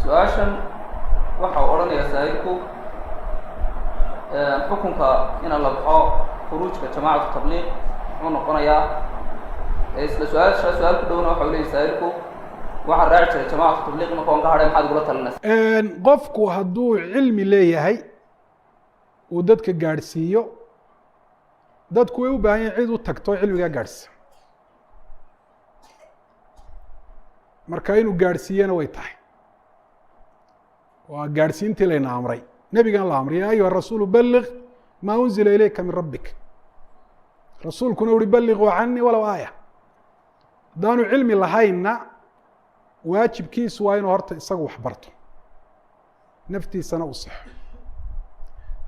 Su-aashan waxa uu odhanayaa saa'ilku, xukunka ina la baxo khuruujka jamaacatu tabliiq muxuu noqonayaa? Isla su-aasha su-aal ku dhowna waxa uu leeyahy saa'ilku, waxaan raaci jiray jamaacatu tabliiq, marka waan ka hadhay, maxaad igula talinaysa? Qofku hadduu cilmi leeyahay uu dadka gaadhsiiyo, dadku way u baahan yahin cid u tagto cilmigaa gaadhsiisa. Marka inuu gaadhsiiyana way tahay, waa gaadhsiintii layna amray, nebigan la amray, ya ayuha rasuulu balliq maa unzila ilayka min rabbik. Rasuulkuna uhi balliquu canii walow aaya. Haddaanu cilmi lahaynna waajibkiisu waa inuu horta isagu wax barto, naftiisana u saxo.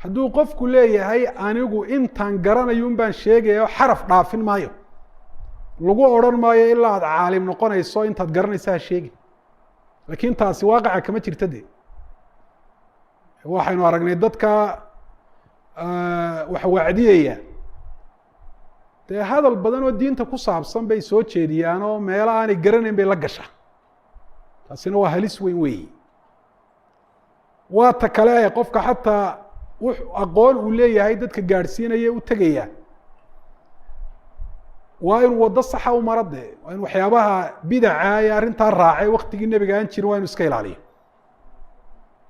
Hadduu qofku leeyahay anigu intaan garanayo un baan sheegaya o xaraf dhaafin maayo, lagu odhan maayo ilaa aad caalim noqonayso intaad garanaysa ha sheegin. Laakiin taasi waaqaca kama jirta. De waxaynu aragnay dadka wax wacdiyaya, dee hadal badan oo diinta ku saabsan bay soo jeediyaan oo meelo aanay garanayn bay la gashaa. Taasina waa halis weyn weeyi. Waa ta kale ee qofka xataa wux aqoon uu leeyahay dadka gaadhsiinaya u tegaya, waa inuu waddo saxa u maro. De waa in waxyaabaha bidaca ee arrintaa raacay waktigii nebiga aan jirin waa inu iska ilaaliyo.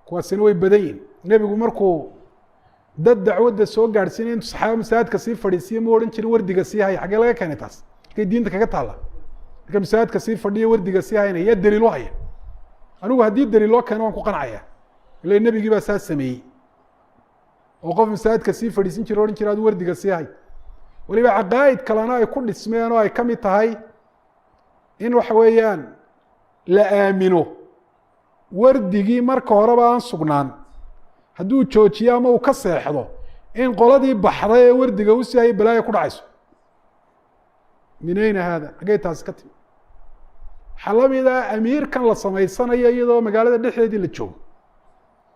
Kuwaasina way badan yihin. Nebigu markuu dad dacwadda soo gaadhsiinaya, intuu saxaaba masaajidka sii fadhiisiya mu odhan jirin wardiga sii haya. Xaggee laga keenay taas? Halkay diinta kaga taalla marka masaajidka sii fadhiya wardiga sii haynaya? Yaa daliil u haya? Anigu haddii daliil loo keeno waan ku qancaya, ila nebigii baa saa sameeyey oo qof masaajidka sii fadhiisin jira odhan jira adu wardiga sii hay. Waliba caqaa'id kalena ay ku dhismeen oo ay ka mid tahay in waxa weeyaan la aamino wardigii marka horeba aan sugnaan, hadduu joojiyo ama uu ka seexdo in qoladii baxday ee wardiga usii hayay balaaya ku dhacayso. Min ayna haada? Xaggey taasi ka timi? Waxaa lamid ah amiirkan la samaysanayo iyadoo magaalada dhexdeedii la joogo,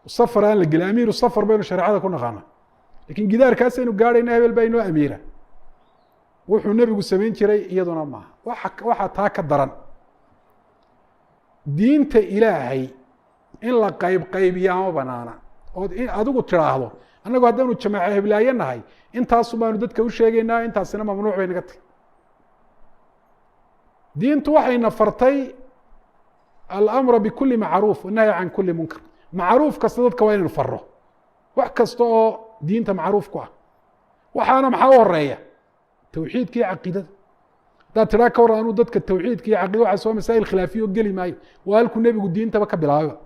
safar aan la gelin. Amiiru safar baynu shareecada ku naqaana, lakin gidaarkaasaynu gaadhayna hebel baa inoo amiira. Wuxuu nebigu samayn jiray iyaduna maaha. Waa waxaa taa ka daran, diinta Ilaahay in la qayb qaybiya ama banaana ood adigu tidhaahdo annagu haddaanu jamaaca heblaayo nahay intaasu baanu dadka u sheegaynaa, intaasina mamnuuc bay naga tahy. Diintu waxayna fartay alamra bikuli macruuf wanahyi can kuli munkar. Macruuf kasta dadka waa inaynu farro, wax kasta oo diinta macruuf ku ah. Waxaana maxaa u horeeya? Tawxiidka iyo caqiidada. Haddaad tidhaa ka war anuu dadka tawxiidka iyo caqida waxaa soo masaa'il khilaafiya oo geli maayo, waa halkuu nebigu diintaba ka bilaababa.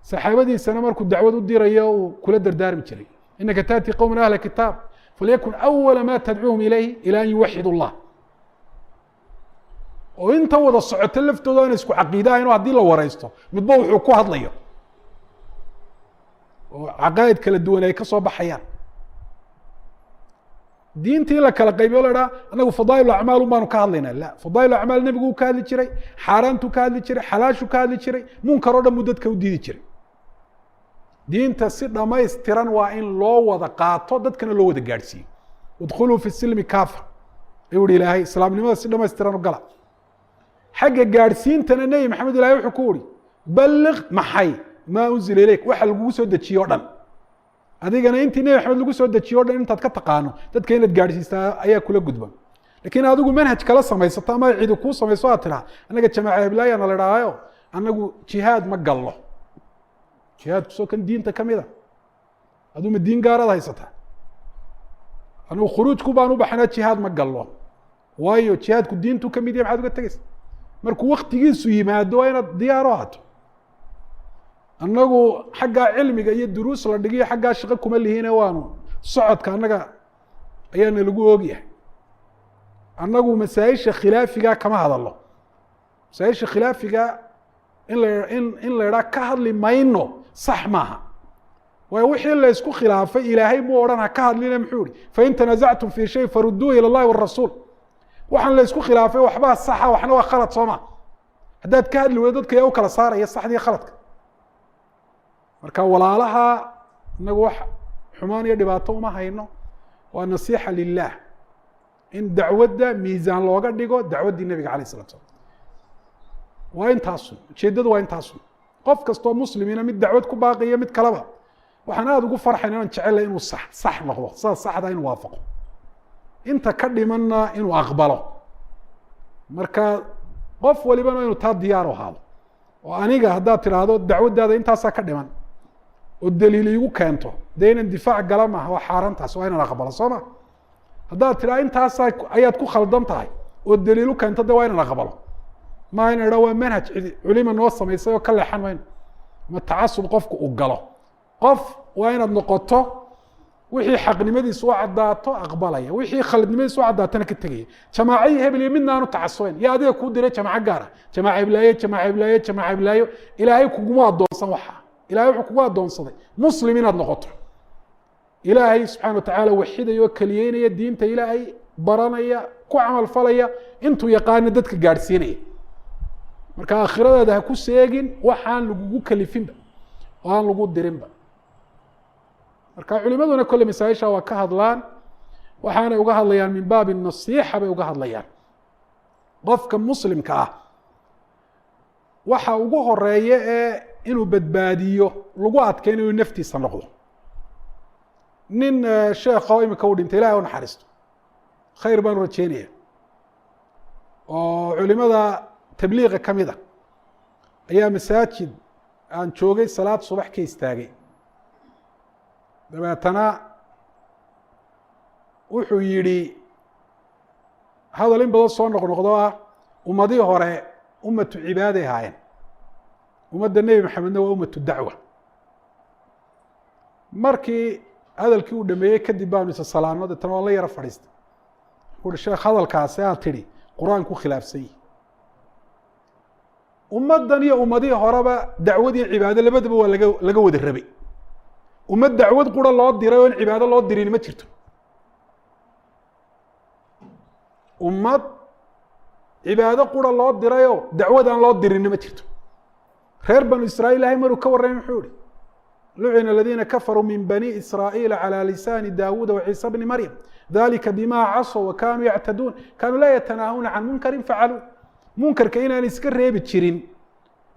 Saxaabadiisana markuu dacwad u dirayo uu kula dardaarmi jiray, inaka taati qowman ahla kitaab falyakun awala ma tadcuuhum ilayhi ila an yuwaxid اllah. Oo inta wada socoto laftooda ana isku caqiida ahayn oo haddii la wareysto midba wuxuu ku hadlayo oo caqaa'id kala duwan ay ka soo baxayaan. Diintii la kala qaybiyo la dhaha anagu fadaa'il acmaal un baanu ka hadlaynaa, la. Fadaa'il acmaal nebigu uu ka hadli jiray, xaaraantuu ka hadli jiray, xalaashuu ka hadli jiray, munkar oo dhan buu dadka u diidi jiray. Diinta si dhamaystiran waa in loo wada qaato, dadkana loo wada gaadhsiiyo. Udkhuluu fi silmi kaafa ayuu uhi Ilaahay, islaamnimada si dhamaystiran u gala. Xagga gaadhsiintana Nebi Maxamed Ilahay wuxuu ku uhi balliq maxay maa unzila ilayk, waxa lagugu soo dejiye o dhan. Adigana intii Nebi Maxamed lagu soo dejiye o dhan intaad ka taqaano dadka inaad gaadhsiistaa ayaa kula gudban. Lakiin adigu manhaj kala samaysato ama cidi kuu samayso aad tidhaha annaga jamaaca heblaayana la dhahaayo, annagu jihaad ma gallo. Jihaadku soo kan diinta kamid a, aduu ma diin gaaraad haysataa? Anigu khuruujku baan u baxnaa, jihaad ma gallo. Waayo jihaadku diintu kamid yahay, maxaad uga tegeysa? Markuu waktigiisu yimaado waa inaad diyaar u ahaato. Annagu xaggaa cilmiga iyo duruus la dhigiyo xaggaa shaqo kuma lihine, waanu socodka annaga ayaana lagu ogyahay. Annagu masaaisha khilaafiga kama hadallo. Masaaisha khilaafiga in la in la idhaa ka hadli mayno sax maaha. Waayo wixii la isku khilaafay Ilaahay muu odhan ha ka hadline. Muxuu ihi? Fain tanazactum fi shay faruduuhu ila llahi warasuul. Waxaan la isku khilaafay waxbaa saxa, waxna waa khalad, soo ma? Haddaad ka hadli weydo dadka yaa u kala saaraya saxdii khaladka? Marka walaalaha inagu wax xumaan iyo dhibaato uma hayno, waa nasiixa lilah in dacwadda miisaan looga dhigo dacwaddii nebiga alayh isalatu slam. Waa intaasun ujeeddadu, waa intaasun. Qof kastoo muslimiina, mid dacwad ku baaqiyo mid kaleba, waxaan aada ugu farxayn inaan jecellay inuu sax sax noqdo, sidaas saxda inuu waafaqo, inta ka dhimanna inuu aqbalo. Marka qof walibana inuu taa diyaar u ahaado. Oo aniga haddaad tidhaahdo dacwaddaada intaasaa ka dhiman oo daliil iigu keento, dee inaan difaac gala maaha, waa xaaraantaas, waa inaan aqbalo, soo ma? Haddaad tidhahdo intaasaa ayaad ku khaldan tahay oo daliil u keento, de waa inaan aqbalo. Maa ina idha waa manhaj cidi culima noo samaysay oo ka leexan mayno, ama tacasub qofku uu galo. Qof waa inaad noqoto wixii xaqnimadiisu u caddaato aqbalaya, wixii khaladnimadiisu u caddaatona ka tegaya. Jamaaco hebel iyo midna aanu tacasubayn. Yaa adiga kuu diray jamaaco gaara, jamaaca heblaayo, jamaaca heblaayo, jamaaca heblaayo? Ilaahay kuguma addoonsan waxa. Ilahay wuxuu kugu addoonsaday muslim inaad noqoto, Ilaahay subxana watacaala waxidaya oo keliyeynaya, diinta Ilaahay baranaya, ku camal falaya, intuu yaqaano dadka gaadhsiinaya. Marka aakhiradaada ha ku seegin waxaan lagugu kalifinba oo aan lagu dirinba. Marka culimaduna kolle masaaisha waa ka hadlaan, waxaanay uga hadlayaan min baabi nasiixa bay uga hadlayaan. Qofka muslimka ah waxa ugu horeeya ee inuu badbaadiyo lagu adkeynayo naftiisa noqdo. Nin sheekho imika u dhintay, Ilahay u naxariisto, khayr baanu rajeynaya, oo culimada tabliiqa ka mid a, ayaa masaajid aan joogay salaad subax ka istaagay. Dabeetana wuxuu yidhi hadal in badan soo noqnoqdo ah: ummadii hore ummatu cibaaday ahaayeen, ummadda Nebi Maxamedna waa ummatu dacwa. Markii hadalkii uu dhameeyey kadib baanu isa salaano, deetana waa la yaro fadhiistay. Wuxu uhi: sheekh, hadalkaasi aad tidhi Qur-aanku khilaafsan yihi. Ummaddan iyo ummadihii horeba dacwad iyo cibaado labadaba waa laga wada rabay. Ummad dacwad qura loo diray oo in cibaado loo dirin ma jirto. Ummad cibaado qura loo dirayoo dacwad aan loo dirinna ma jirto. Reer Banu Israiil Ilahay maruu ka warramay muxuu ihi: lucina aladiina kafaruu min bani israa'iila calى lisaani daawuuda waciisa bni maryam, dalika bima casow wa kanuu yactaduun, kanuu laa yatanaahuna can munkarin facaluu. Munkarka inaan iska reebi jirin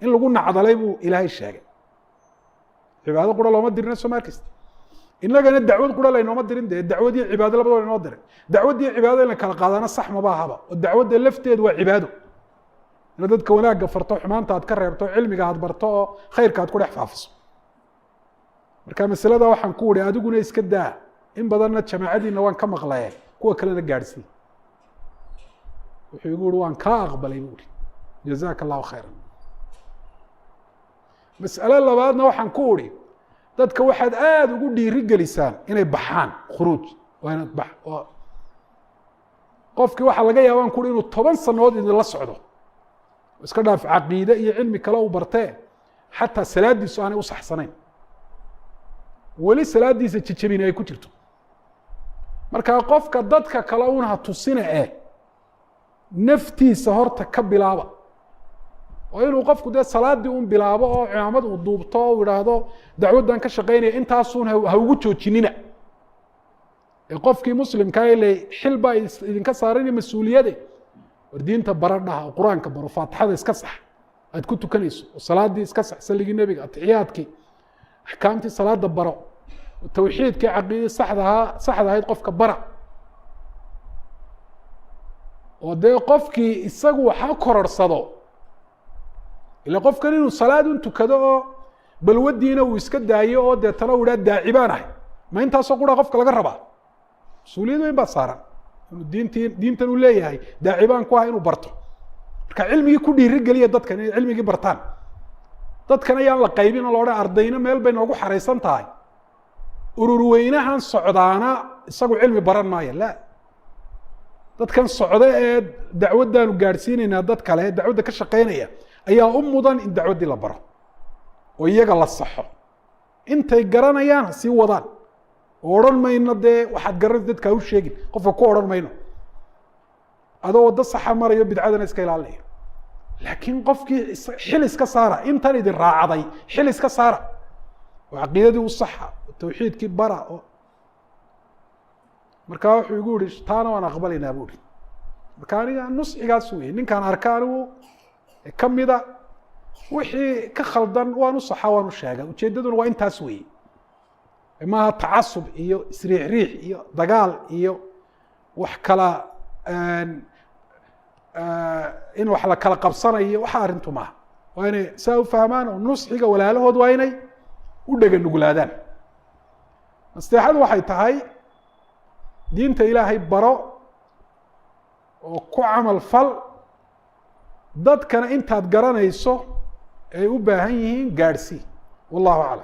in lagu nacdalay buu Ilaahay sheegay. Cibaado qura looma dirina, soo ma arkaysta? Innagana dacwad qura laynooma dirin, dee dacwad iyo cibaado labadaba laynoo diray. Dacwad iyo cibaado in la kala qaadana sax maba ahaba, oo dacwadda lafteedu waa cibaado, inaad dadka wanaagga farto, xumaanta aad ka reebto, cilmiga aad barto oo khayrka aad ku dhex faafiso. Marka masalada waxaan ku uhi: adiguna iska daa, in badanna jamaacadiina waan ka maqlaye, kuwa kalena gaadhsii. Wuxuu igu uhi: waan kaa aqbalay, bu uhi, jazaaka allahu khayra. Mas'alo labaadna waxaan ku udhi: dadka waxaad aada ugu dhiiri gelisaan inay baxaan, khuruuj waa inaad bax. Qofkii waxaa laga yaabaan ku uhi inuu 10 sanood idinla socdo, iska dhaaf caqiide iyo cilmi kale uu bartee, xataa salaadiisu aanay u saxsanayn, weli salaadiisa jejebini ay ku jirto. Marka qofka dadka kale un ha tusina eh, naftiisa horta ka bilaaba, oo inuu qofku dee salaadii un bilaabo oo cimaamad uu duubto o u idhaahdo dacwaddan ka shaqaynaya, intaasuun ha ugu joojinina. Ee qofkii muslimkaa ile xil baa idinka saaran mas-uuliyade, war diinta bara dhaha, oo Qur-aanka baro, Faatixada iska sax aad ku tukanayso, oo salaadii iska sax, salligii Nebiga, atixiyaadkii, axkaamtii salaada baro, tawxiidkii, caqiidadii saxdahaa, saxda ahayd qofka bara. Oo dee qofkii isagu waxa kororsado, ila qofkan inuu salaad un tukado oo balwadiina uu iska daayo oo deetana u idhaha daaci baan ahay, ma intaasoo qura qofka laga rabaa? Mas-uuliyad weyn baa saaran inuu diintii, diintan uu leeyahay daaci baan ku ahay, inuu barto. Marka cilmigii ku dhiiri geliya dadkan inay cilmigii bartaan. Dadkan ayaan la qaybin oo la odhan ardayna meel bay noogu xaraysan tahay, urur weynahan socdaana isagu cilmi baran maayo. La, dadkan socda ee dacwaddaanu gaadhsiinaynaa, dad kale ee dacwadda ka shaqeynaya ayaa u mudan in dacwaddii la baro oo iyaga la saxo. Intay garanayaan ha sii wadaan, oo odhan mayno dee waxaad garanaysa dadka ha u sheegin, qofka ku odhan mayno, adoo waddo saxa marayo bidcadana iska ilaalinayo. Laakiin qofkii xil iska saara, intan idin raacday xil iska saara, oo caqiidadii u saxa, oo tawxiidkii bara. Oo markaa wuxuu igu yihi: taana waan aqbalaynaa, bu ihi. Marka aniga nusxigaas wey ninkaan arka anigu kamida Wixii ka khaldan waan u saxaa, waan u sheega. Ujeeddaduna waa intaas weeye, maaha tacasub iyo isriixriix iyo dagaal iyo wax kala in wax la kala qabsanayo. Waxa arrintu maaha. Waa inay saa u fahmaan oo nusxiga walaalahood waa inay u dhega nuglaadaan. Nasteexadu waxay tahay diinta Ilaahay baro oo ku camal fal, dadkana intaad garanayso ay u baahan yihiin gaadhsii. Wallahu aclam.